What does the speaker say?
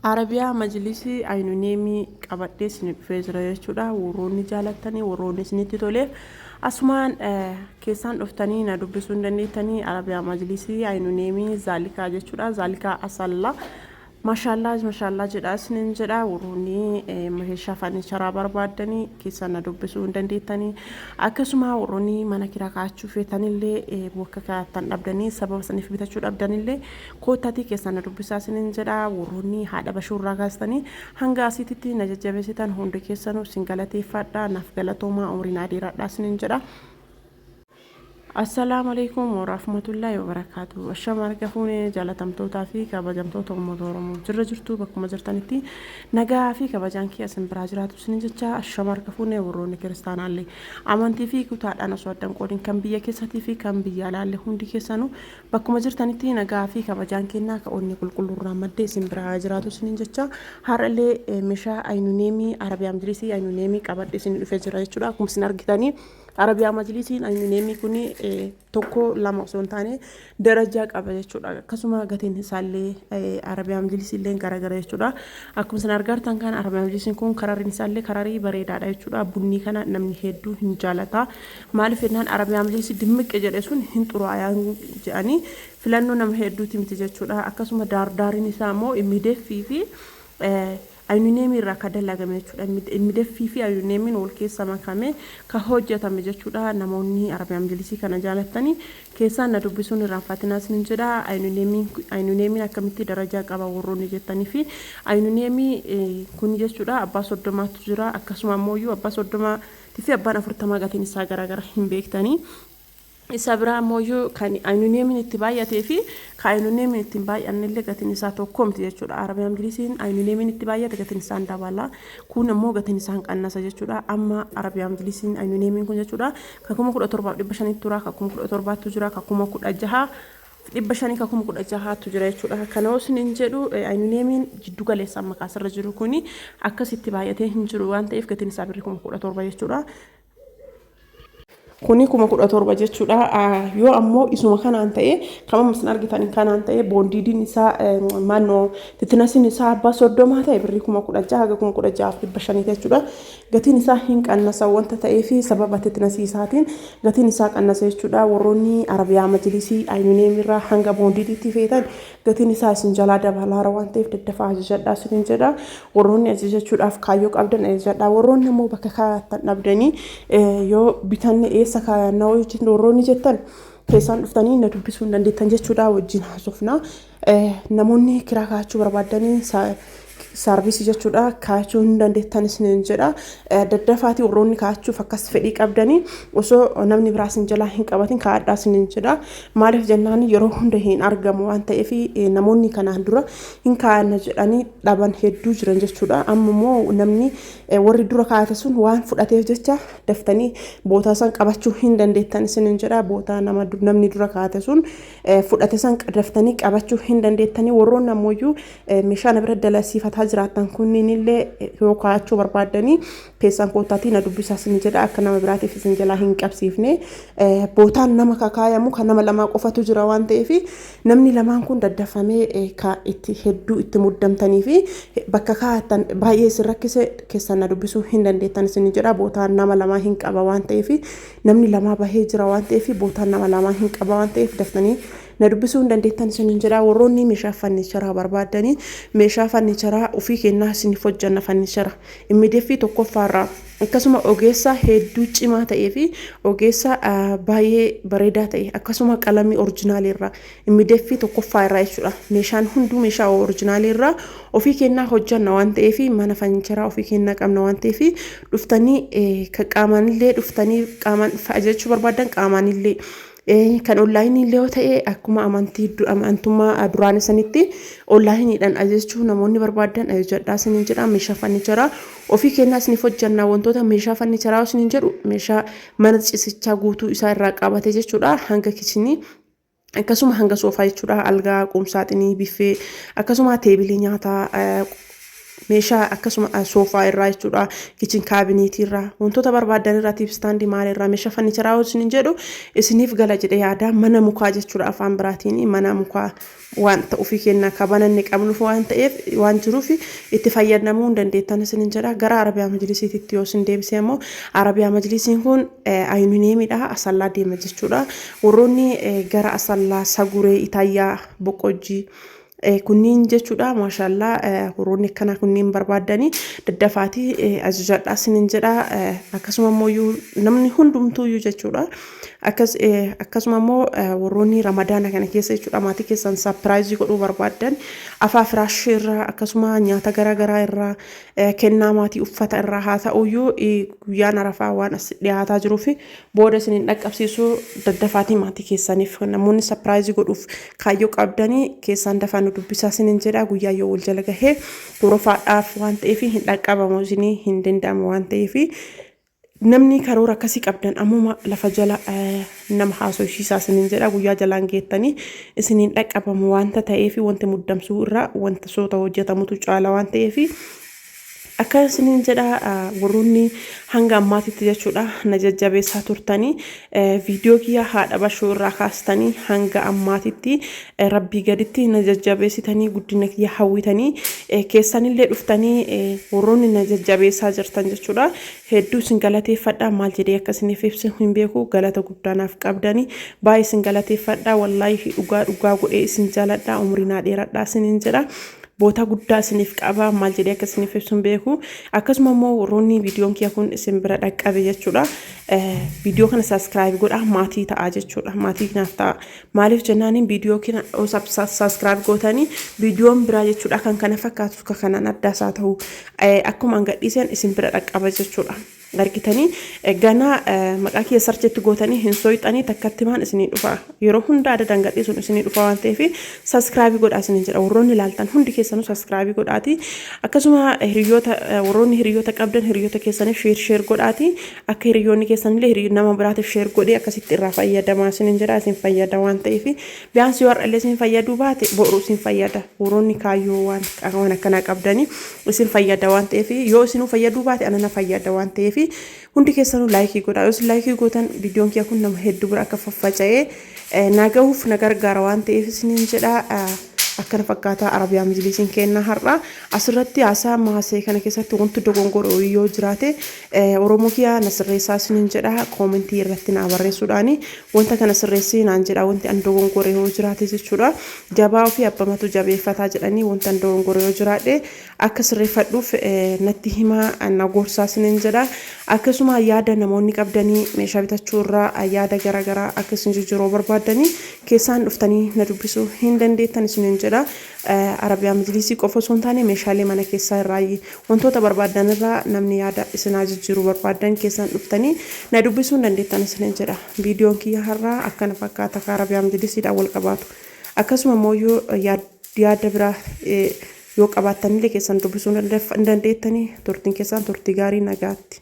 Arabiyaa majlisii aynuneemii qabadhee isin dhufee jira jechuudha. Warroonni jaalattanii, warroonni isinitti toleef, asumaan keessaan dhuftanii na dubbisuu hin dandeettanii. Arabiyaa majlisii aynuneemii zaalikaa jechuudha. Zaalikaa asallaa. Mashaallaa mashaallaa jedha isinin jedha. Warroonni meeshaa farniicharaa barbaaddanii keessaan na dubbisuu hin dandeettanii. Akkasuma warroonni mana kiraa kaa'achuu feetanillee, bakka kaa'attan dhabdanii sababa saniif bitachuu dhabdanillee, koottaatii keessaan na dubbisaa isinin jedha. Warroonni haadha bashuurraa kaastanii hanga asiititti na jajjabeessitan hundi keessanuu isin galateeffadha. Naaf galatoomaa, umrii naa dheeradhaa isinin jedha. Assalaamu alaikum warahmatullahi wabarakaatu. Ashama harka fuunee, jaalatamtootaa fi kabajamtoota uummata Oromoo. Jirra jirtu, bakkuma jirtanitti nagaa fi kabajaan kee isin biraa jiraatu isin jecha. Ashama harka fuunee, warroonni kiristaanaallee amantii fi kutaadhaan osoo addan qoodin, kan biyya keessatii fi kan biyya alaallee, hundi keessanuu bakkuma jirtanitti nagaa fi kabajaan kennaa ka onnee qulqulluurraa maddee isin biraa jiraatu isin jecha. Har'allee meeshaa aynuneemii Arabiyaa Majlisii aynuneemii qabadhe isin dhufee jira jechuudha. Akkuma isin argitanii, Arabiyaa Majlisiin aynuneemii kun tokko lama osoo hin taane darajaa qaba jechuudha. Akkasuma gatiin isaallee Arabiyaa Majlisii illee garagara jechuudha. Akkuma isin argartan kan Arabiyaa Majlisiin kun karariin isaallee kararii bareedaadha jechuudha. Bunni kana namni hedduu hin jaalata. Maaliif jennaan, Arabiyaa Majlisii dimmiqqe jedhe sun hin xuraayaan jedhanii filannoo nama hedduuti miti jechuudha. Akkasuma daardaariin isaa immoo mideeffii fi aynuneemii irraa ka dalagame jechuudha. Mideeffii fi aynuneemiin wal keessa makame ka hojjetame jechuudha. Namoonni Arabiyaa Majlisii kana jaalattanii keessaan na dubbisuun irraanfatinaa isinin jedha. Aynuneemiin akkamitti darajaa qaba warroonni jettanii fi aynuneemii kun jechuudha, abbaa 30tu jira. Akkasuma ammoo abbaa 30 fi abbaan 40 gatiin isaa garaagara hin beektanii. Isa biraa ammoo kan aynuneemiin itti baay'atee fi kan aynuneemiin itti hin baay'anne illee gatiin isaa tokko miti jechuudha. Arabiyaa Majlisiin aynuneemiin itti baay'ate gatiin isaa hin dabala. Kun ammoo gatiin isaa hin qannasa jechuudha. Amma Arabiyaa Majlisiin aynuneemiin kun jechuudha, kan 17,500tti tura, kan 17,000tu jira, kan 16,500, kan 16,000tu jira jechuudha. Kana osoo hin jedhu, aynuneemiin jiddu galeessa amma kaasirra jiru kuni akkasitti baay'atee hin jiru waan ta'eef gatiin isaa birrii 17,000 jechuudha. Kuni 17,000 jechuudha. Yoo ammoo isuma kanaan ta'e, kan amma isin argitan kanaan ta'e, boondiidiin isaa mannoo thicknessiin isaa abbaa 30 ta'e, birrii 16,000 haga 16,500 jechuudha. Gatiin isaa hin qannasa wanta ta'eef, sababa thicknessii isaatiin gatiin isaa qannasa jechuudha. Warroonni Arabiyaa Majlisii aynuneemirraa hanga boondiidiitti feetan gatiin isaa isin jalaa dabalaara waan ta'eef daddafaa ajajadhaa isinin jedha. Warroonni ajajachuudhaaf kaayyoo qabdan ajajadhaa. Warroonni ammoo bakka kaayattan dhabdanii yoo bitanne eessa kaayannaa warroonni jettan, keessaan dhuftanii na dubbisuu hin dandeettan jechuudha, wajjin haasofna. Namoonni kiraa kaa'achuu barbaadanii saarvisii jechuudha kaa'achuu hin dandeettan isinin jedha. Daddafaatii warroonni kaa'achuuf akkas fedhii qabdanii osoo namni biraa isin jalaa hin qabatin kaa'adhaa isinin jedha. Maaliif jennaan, yeroo hunda hin argamu waan ta'eef, namoonni kanaan dura hin kaa'anna jedhanii dhaban hedduu jiran jechuudha. Amma immoo namni warri dura kaa'ate sun waan fudhateef jecha daftanii bootaa san qabachuu hin dandeettan isinin jedha. Bootaa nama namni dura kaa'ate sun fudhate san daftanii qabachuu hin dandeettanii. Warroonni ammoo meeshaa na bira dalasiifataa jiraattan kunniin illee yoo kaa'achuu barbaaddanii keessaan koottaatii na dubbisaa isin jedha, akka nama biraatiif isin jalaa hin qabsiifne. Bootaan nama kakaayamu kan nama lamaa qofatu jira waan ta'eef, namni lamaan kun daddafamee ka itti hedduu itti muddamtanii fi bakka kaa'attan baay'ee isin rakkise keessaan na dubbisuu hin dandeettan isin jedha. Bootaan nama lamaa hin qaba waan ta'eef, namni lamaa bahee jira waan ta'eef, bootaan nama lamaa hin qaba waan ta'eef, daftanii na dubbisuu hin dandeettan isin jedha. Warroonni meeshaa farniicharaa barbaaddanii, meeshaa farniicharaa ofii kennaa isiniif hojjanna. Farniichara immideeffii tokkoffaarraa, akkasuma ogeessa hedduu cimaa ta'ee fi ogeessa baay'ee bareedaa ta'e, akkasuma qalamii originalii irraa, immideeffii tokkoffaa irraa jechuudha. Meeshaan hunduu meeshaa originalii irraa ofii kennaa hojjanna waan ta'eef, mana farniicharaa ofii kennaa qabna waan ta'eef, dhuftanii qaamaanillee dhuftanii qaamaan ajajachuu barbaadan qaamaanillee, kan onlineii illee yoo ta'e, akkuma amantii amantummaa duraan sanitti onlineiidhaan ajajachuu namoonni barbaadan ajajadhaa isiniin jedha. Meeshaa farniicharaa ofii kennaa isiniif hojjannaa. Wantoota meeshaa farniicharaa isiniin jedhu, meeshaa mana ciisichaa guutuu isaa irraa qabate jechuudha, hanga kitchenii, akkasuma hanga soofaa jechuudha, algaa, qumsaaxinii, biffee, akkasuma tableii nyaataa. Meeshaa akkasuma soofaa irraa jechuudha, kitchen cabinetii irraa, wantoota barbaadan irraa, TV standii maal irraa, meeshaa furnitureaa isiniin jedhu isiniif gala jedhee yaada. Mana mukaa jechuudha, afaan biraatiin mana mukaa waan ta'uufii kennaa kabananne qabnuuf waan ta'eef waan jiruuf itti fayyadamuu hin dandeettan isiniin jedha. Gara Arabiyaa Majlisiititti yoo isin deebisee immoo, Arabiyaa Majlisiin kun ayinineemidha, Asallaa deema jechuudha. Warroonni gara Asallaa, Saguree, Itaayyaa, Boqqojjii kunniin jechuudha, maashaallaa, warroonni akkanaa kunniin barbaaddanii daddafaatii ajajadhaa isiniin jedha. Akkasuma immoo namni hundumtuuyyuu jechuudha. Akkasuma immoo warroonni Ramadaana kana keessa jechuudha maatii keessan surpriseii godhuu barbaaddan, afaa firaashii irraa, akkasuma nyaata garaagaraa irraa, kennaa maatii, uffata irraa haa ta'uyyuu, guyyaan Arafaa waan as dhiyaataa jiruu fi booda isiniin dhaqqabsiisuu, daddafaatii maatii keessaniif namoonni surpriseii godhuuf kaayyoo qabdanii keessaan dafaa nu dubbisaa isiniin jedha. Guyyaa yoo wal jala gahee horofaadhaaf waan ta'eef hin dhaqqabamu, isinii hin danda'amu waan ta'eef, namni karoora akkasii qabdan ammuma lafa jala nama haasofsiisaa isiniin jedha. Guyyaa jalaan geettanii isiniin dhaqqabamu wanta ta'eef, wanti muddamsuu irraa wanta soota hojjetamutu caala waan ta'eef akka isiniin jedha. Warroonni hanga ammaatitti jechuudha na jajjabeessaa turtanii, viidiyoo kiyya haadha bashoo irraa kaastanii hanga ammaatitti rabbii gaditti na jajjabeessitanii, guddina kiyya hawwitanii, keessanillee dhuftanii warroonni na jajjabeessaa jirtan jechuudha, hedduu isin galateeffadha. Maal jedhee akka isiniif ibsu hin beeku. Galata guddaa naaf qabdanii baay'ee isin galateeffadha. Wallaahi dhugaa dhugaa godhee isin jaaladha. Umurii naa dheeradha isiniin jedha. Boota guddaa isiniif qaba, maal jedhee akka isiniif ibsu hin beeku. Akkasuma immoo warroonni viidiyoon kiyya kun isin bira dhaqqabe jechuudha, viidiyoo kana subscribe godha, maatii ta'a jechuudha. Maatii naaf ta'a. Maaliif jennaaniin, viidiyoo kana subscribe gootanii viidiyoon biraa jechuudha kan kana fakkaatu kan kanaan addaas haa ta'u akkuma an gadhiisen isin bira dhaqqaba jechuudha. Argitanii ganaa maqaa kiyya searchitti gootanii hin soyxanii, takkatti maan isinii dhufa. Yeroo hunda adda gadhiisuun isinii dhufa waan ta'eef subscribe godhaa isiniin jedha. Warroonni ilaaltan hundi keessanuu subscribe godhaati. Akkasuma hiriyoota, warroonni hiriyoota qabdan, hiriyoota keessaniif share share godhaati. Akka hiriyoonni keessanillee nama biraatiif share godhee akkasitti irraa fayyadamaa isiniin jedha. Isin fayyada waan ta'eef, biyyaansi yoo har'allee isin fayyaduu baate boru isin fayyada. Warroonni kaayyoo waan akkanaa qabdanii isin fayyada waan ta'eef, yoo isinuu fayyaduu baate ana na fayyada waan ta'eef, hundi keessanuu likeii godhaa. Yoo isin likeii gootan viidiyoon kiyya kun nama hedduu bira akka faffaca'ee na gahuuf na gargaara waan ta'eef isiniin jedha. Akkana fakkaataa Arabiyaa Majlisiin kennaa har'a asirratti haasaa maasee kana keessatti wanti dogongoro yoo jiraate, Oromoo kiyya, na sirreessaa isiniin jedha. Commentii irratti na barreessuudhaani wanta kana sirreessii naan jedha, wanti an dogongore yoo jiraate jechuudha. Jabaa ofii abbamatu jabeeffataa jedhanii, wanta an dogongore yoo jiraadhe akka sirreeffadhuuf natti himaa, na gorsaa isiniin jedha. Akkasuma yaada namoonni qabdanii meeshaa bitachuu irraa yaada garaagaraa akka isin jijjiiruu barbaaddanii keessaan dhuftanii na dubbisuu hin dandeettan isiniin jedha. Arabiyaa Majlisii qofa osoo hin taane meeshaalee mana keessaa irraa wantoota barbaadan irraa namni yaada isinaa jijjiiruu barbaadan keessaan dhuftanii na dubbisuu hin dandeettan isiniin jedha. Viidiyoon kiyya har'aa akkana fakkaata ka Arabiyaa Majlisiidhaan wal qabaatu. Akkasuma immoo yaada biraa yoo qabaattanillee keessan dubbisuu hin dandeettanii. Turtiin keessaan turtii gaarii, nagaatti.